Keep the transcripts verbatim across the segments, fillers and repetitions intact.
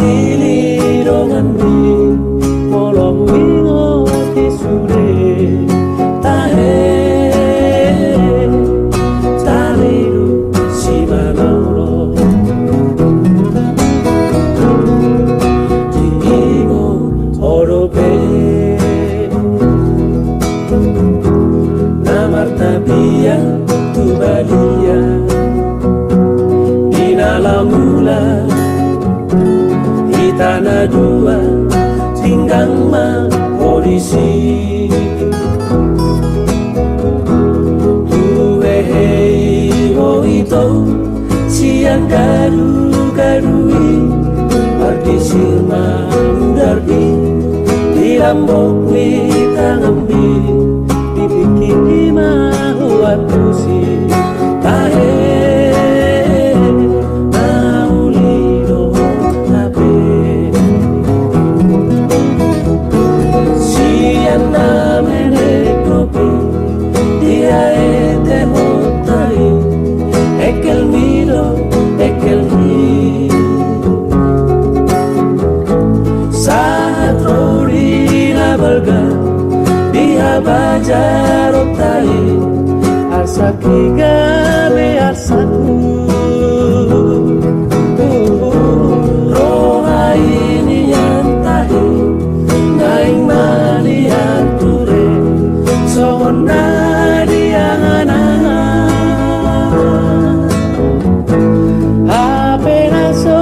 Ili donganmi, molo huingot i sude, tahe, taridu simalolo. Diingot ho dope na martapian tu balian di na lamula. Hita na dua tinggang ma ho disi. Tu hehe i ho ito sian gadugadu i, mardisir ma mudar i di lambok ni tanganmi. Dipingkingki ma ho antusi, tahe, na uli do hape. Sian na menek dope diaetehonta i, engkelmi do, engkelmi. Sahat ro di na balga di habajaronta i, arsak i gabe arsakku. Roha i nian tahe, naeng malian ture songon na diangan-angan. Hape na so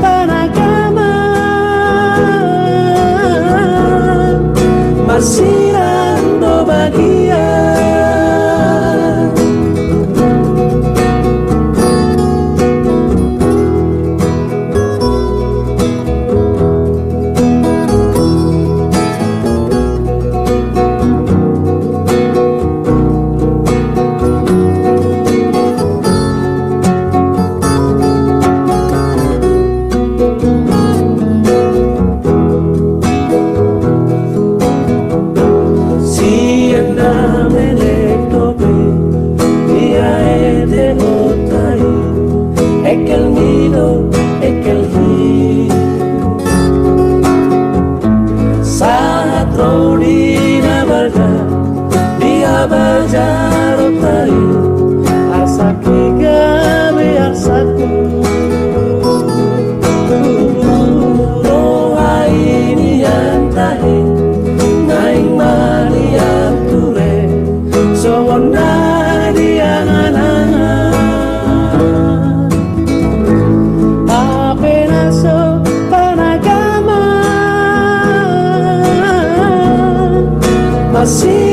panagama, marsirang do bagian. Sian na menek dope diaetehonta i, engkelmi do, engkelmi. Sahat ro di na balga di habajaronta i, arsak i gabe arsakku. Roha i nian tahe, naeng malian ture songon na diangan-angan. Hape na so panagama, masih